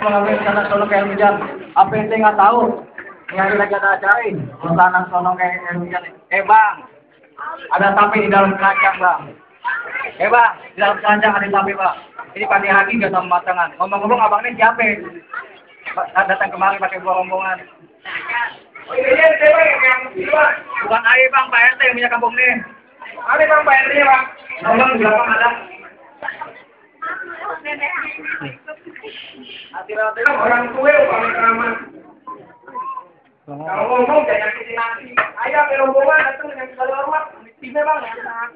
Mengambil sana sono kayak hujan. Apa yang saya nggak tahu? Yang lagi ada acarain. Sana sono kayak hujan. Bang, ada sapi di dalam keranjang bang. Bang, di dalam keranjang ada sapi bang. Ini pagi hari nggak sama matangan. Ngomong-ngomong abang ini siapa? Datang kemari pakai buah rombongan. Oh iya, bukan air bang, Pak RT yang punya kampung nih. Ada bang Pak RT bang. Abang di belakang ada. Hati-hati orang tua orang keramat. Kalau ngomong jangan nyakitin hati. Ayo ambil rombongan datang dengan segala hormat. Mesti bang.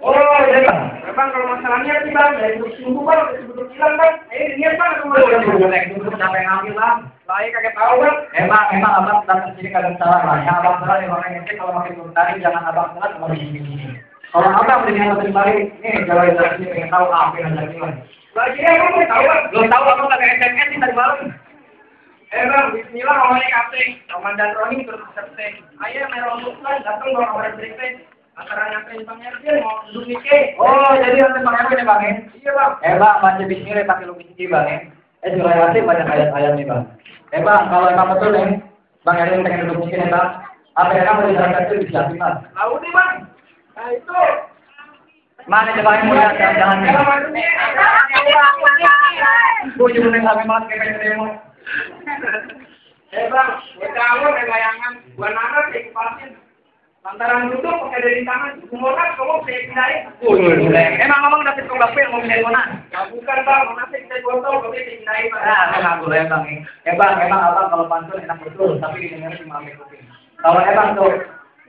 Oh jadi bang kalau masalahnya sih bang dari sungguh bang sebetulnya hilang bang. Niat bang itu siapa yang ambil bang? Saya kagak tahu bang. Emang abang datang sini kagak salah lah. Yang abang salah yang orang yang kalau makin bertani jangan abang salah kalau di sini. Kalau abang dengan lebih baik, nih jalan dari sini pengen tahu apa yang ada gimana. Lagi kamu tahu bang? Belum tahu abang kagak SMS sih tadi malam. Bang, bismillah awalnya kapten. Komandan Roni terus kapten. Ayo merah kan datang bawa kabar berita. Antara nyampein Bang Erwin mau duduk nike. Oh, jadi nanti Bang Erwin ya Bang ya? Iya Bang. Bang, baca bismillah pakai lukis Bang ya. Surah Yasin banyak ayat-ayat nih Bang. Bang, kalau emang betul nih, Bang Erwin pengen duduk nike nih Bang. Apa yang kamu dijalankan itu disiapin Bang? Tahu nih Bang. Nah itu. Mana coba yang mulia jangan nih. Gue juga nih sampai malam kayak demo. Bang, gue tahu ada bayangan. Gue nanar kayak kepalain. Lantaran duduk pakai dari tangan, semua kamu saya pindahin. Emang ngomong dapat kau bapak yang mau pindahin mana? Ya bukan bang, mau nasi kita botol, kau bisa pindahin bang. Nah, emang boleh bang. Bang, emang abang kalau pantun enak betul, tapi didengarnya cuma ambil kuping. Kalau emang tuh,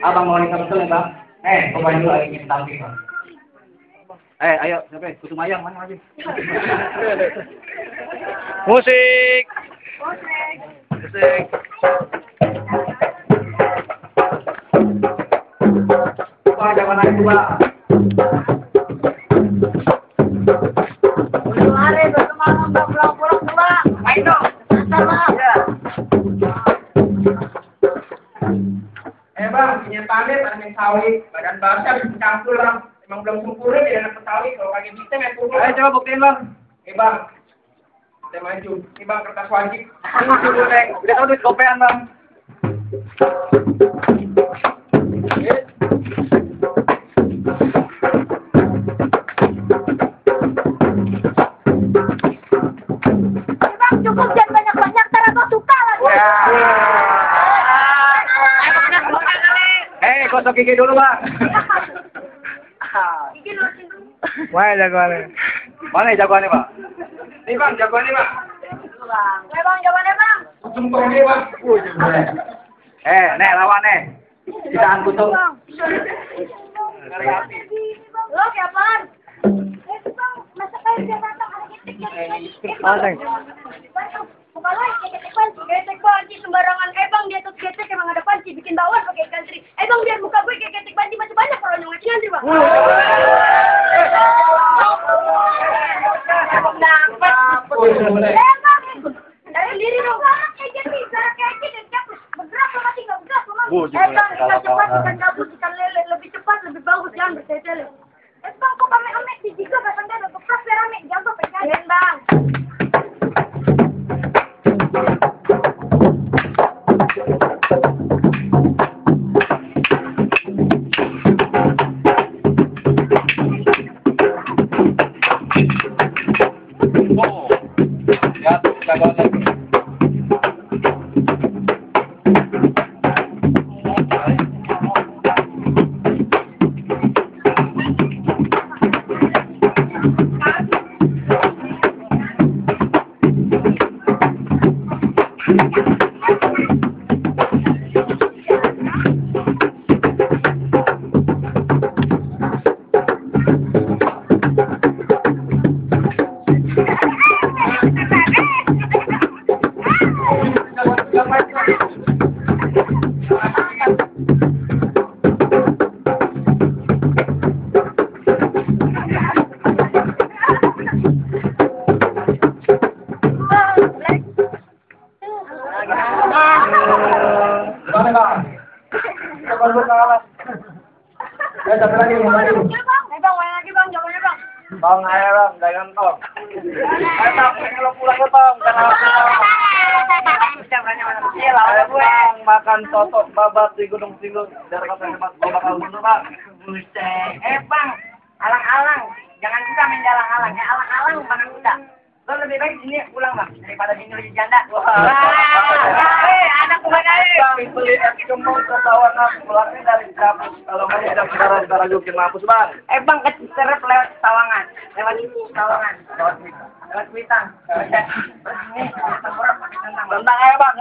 abang mau nikah betul ya bang? Pokoknya dulu lagi kita tampil bang. Ayo, siapa? Kutum ayam mana lagi? Musik. Jangan naik dua. Hari berteman pulang-pulang dua. Ayo, salah. Bang, kenyataannya tanaman sawit, badan basah dicampur bang. Emang belum sempurna di anak sawit. Kalau kaki kita memang. Ayo coba buktiin bang. Bang, kita maju. Ini bang kertas wajib. Udah tahu duit kopean bang. Cukup jangan banyak-banyak, ntar aku suka lagi. Kosok gigi dulu bang. Gigi lurusin dulu. Mana jagoannya? Mana jagoannya pak? Nih bang, jagoannya bang. Bang, jawabannya bang. Sumpahnya bang. Nek lawan nih. Kita angkut tuh. Lo siapaan? Bang, masa kayak dia datang ada ketik. Bukan lagi ketek panci sembarangan. Bang, dia tuh ketek emang ada panci bikin bawah pakai ikan teri. Bang, biar muka gue kayak ketek panci masih banyak kalau nyong ikan teri bang. Bang, dari diri dong. Kayak gitu, cara kayak gitu bergerak sama masih nggak bergerak sama. Bang, ikan cepat, ikan gabus, ikan lele lebih cepat, lebih bagus, jangan bertele-tele. Bang, kok kame-ame di tiga bahkan dia udah kepas rame, jago pegangan bang. Tong, ayo bang, dagang tong. Ayo bang, kalau pulang ke tong, ayo bang, makan soto babat di Gunung Singgul. Biar kau tempat gua bakal mundur bang. Buset. Bang, alang-alang. Jangan kita main di alang-alang. Ya alang-alang mana kita. Lo lebih baik sini pulang bang daripada sini jadi janda. Anak bukan air. Bang, beli es kemul ke Tawanan, pulangnya dari kampus. Kalau nggak ada saudara-saudara jokin mampus bang. Bang kecerep lewat Tawangan. Lewat Tawangan. Lewat Kuitang. Ini tengkorak pakai tentang. Tentang ayo bang.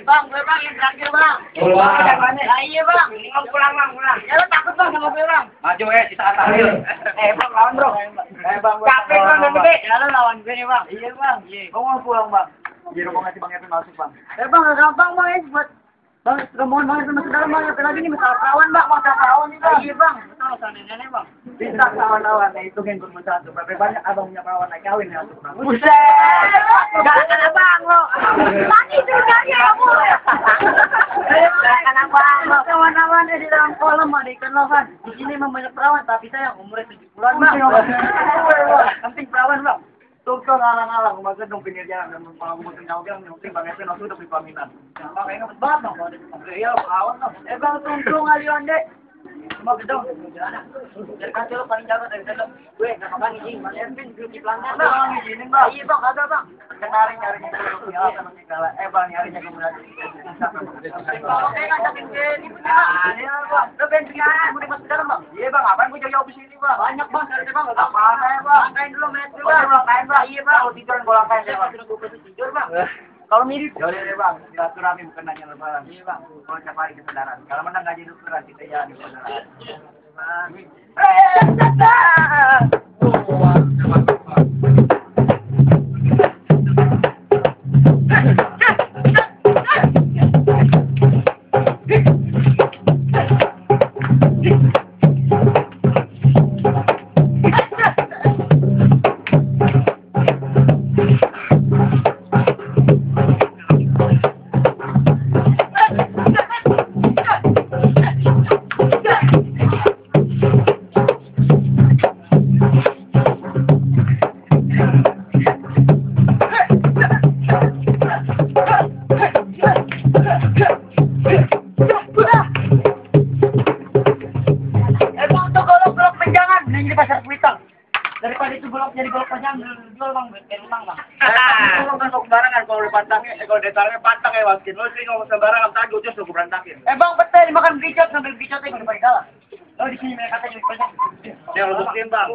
Bang, yang terakhir bang. Iya bang, mau pulang bang, pulang. Ya lo takut bang sama gue bang. Maju di saat akhir. Bang lawan bro. Bang, Capek bang dan gede. Ya lo lawan gue nih bang. Iya bang. Gua mau pulang bang. Jadi mau ngasih bang Evan masuk bang. Bang, gampang bang ya buat. Bang, kemohon banget sama saudara bang. Yang lagi ini masalah perawan bang, masalah perawan nih bang. Iya bang, betul masalah nenek bang. Bisa kawan-kawan, itu yang bermasalah tuh. Berapa banyak abang punya perawan naik kawin ya tuh bang. Buset, galakan abang lo. Tadi surganya kamu. Galakan abang lo. Kawan-kawan di dalam kolam ada ikan lohan. Di sini memang banyak perawan, tapi saya umurnya 70-an bang. Penting perawan bang. Tukang ngalang-ngalang, kumaga dong pinggir jalan. Dan kalau gue tinggal bilang, yang penting bang Evan langsung udah beli pelaminan. Bang, kayaknya ngebet banget bang. Iya, perawan bang. Bang, tuntung alion dek. Cuma gedong, gimana? Biar kasih lo paling jago dari dalam. Gue gak makan izin, Mas Ervin belum dipelanggan bang. Bang, izinin bang. Iya bang, ada bang. Nyarinya ke sama segala. Bang, nyarinya ke berarti. Oke, ngajakin ke ibu nih bang. Iya bang, lo bensin aja, gue masuk dalam bang. Iya bang, apaan gue jauh-jauh di sini bang? Banyak bang, cari bang. Apaan ya bang? Langkain dulu, met dulu Oh, bang. langkain bang. Iya bang. Kalau tiduran gue langkain ya bang. Gue tidur bang. Kalau mirip. Yaudah deh bang, silaturahmi bukan nanya lebaran. Iya bang, kalau tiap hari kesadaran. Kalau menang gaji lebaran, kita ya di kesadaran. Daripada itu golok jadi golok panjang jual bang, biar utang bang. Lu nggak sok sembarangan kalau dipantangnya, kalau ditarangnya pantang ya wakin. Lu sih ngomong sembarangan, tadi ujus lu berantakin. Bang, betul dimakan bicot sambil bicotnya gue depan kalah. Oh di sini mereka katanya banyak. Dia lu buktiin bang.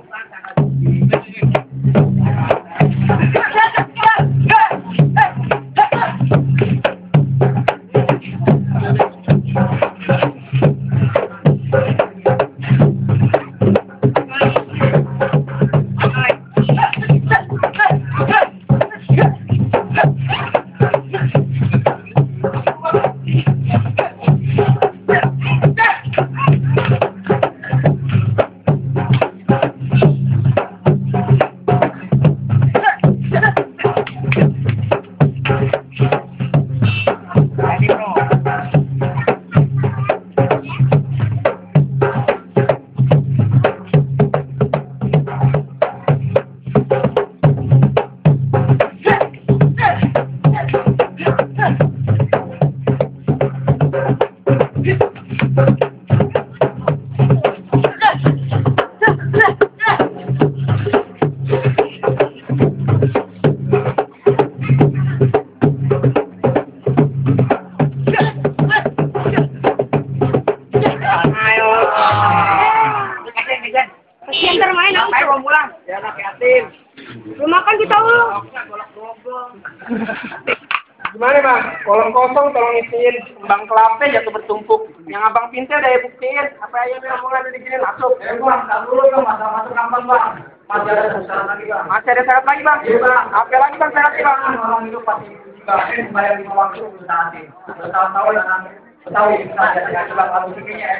kan kita ulung. Gimana bang? Kolom kosong tolong isiin. Bang Kelape jatuh bertumpuk. Yang abang pintar daya buktiin. Apa aja yang mau ada di sini masuk. Bang, tak dulu bang, masuk kampung bang. Masih ada syarat lagi bang. Masih ada syarat lagi bang? Iya bang. Apa lagi bang syaratnya bang? Orang itu pasti bang, bayar 5 waktu nanti. Bertahun-tahun nanti. Betawi, kita bang, kalau bikinnya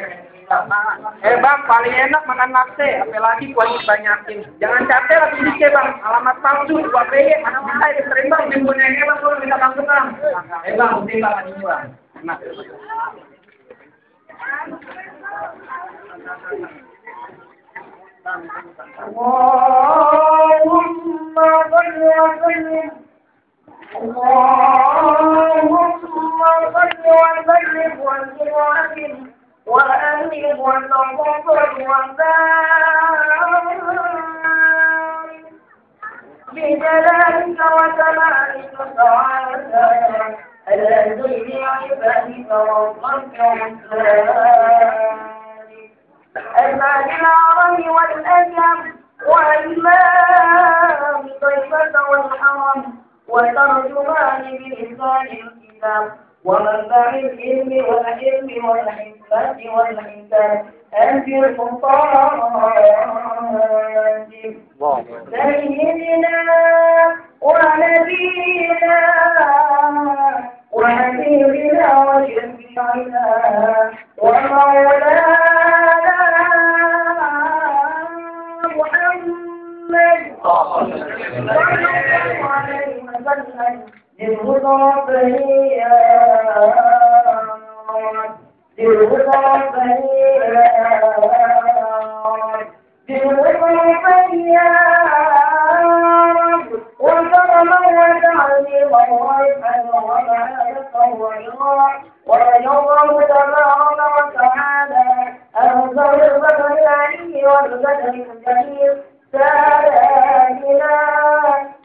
Bang, paling enak makan latte. Apa lagi kuahnya banyakin. Jangan capek lagi dikit bang. Alamat palsu, gua beye. Mana mana itu sering bang. Timbulnya ini bang, kalau minta bang bang. bang, mesti bang, ini bang. Nah. Allahumma salli wa sallim. Allahumma salli wa sallim wa sallim. وأنب وتغفر وبارك بجلالك وكمالك تعالى الذي بعبادك ربك المال العرب والأجم والإمام طيبة والحرم وترجمان بلسان الكتاب ومنبع العلم والحلم والحكمة والحكم أنت الفقراء سيدنا ونبينا وحبيبنا وشفيعنا ومولانا محمد صلى الله عليه وسلم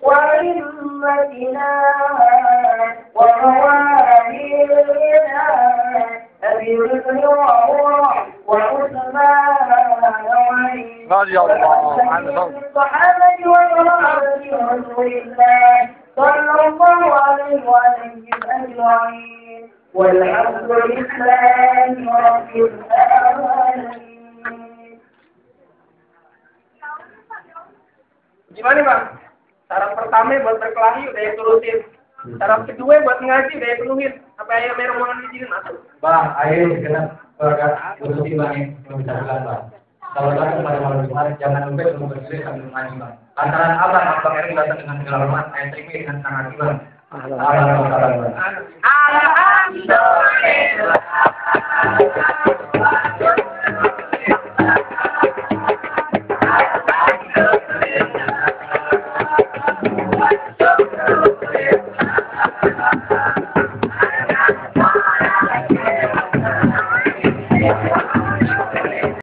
وإمتنا وموالينا أبي بكر وعمر وعثمان وعلي رضي الله عنهم الصحابة وصحابة رسول الله صلى الله عليه وسلم أجمعين والحمد لله رب العالمين. Gimana bang? Syarat pertama buat berkelahi udah ya turutin. Syarat kedua buat ngaji udah ya penuhin. Apa yang mereka mau izinin masuk? Bang, ayo kita berkat urusi bang yang membicarakan bang. Kalau datang pada malam Jumat, jangan lupa untuk berselisih sambil mengaji bang. Antara Allah dan Bang Eri datang dengan segala hormat, saya terima dengan sangat bang. Alhamdulillah.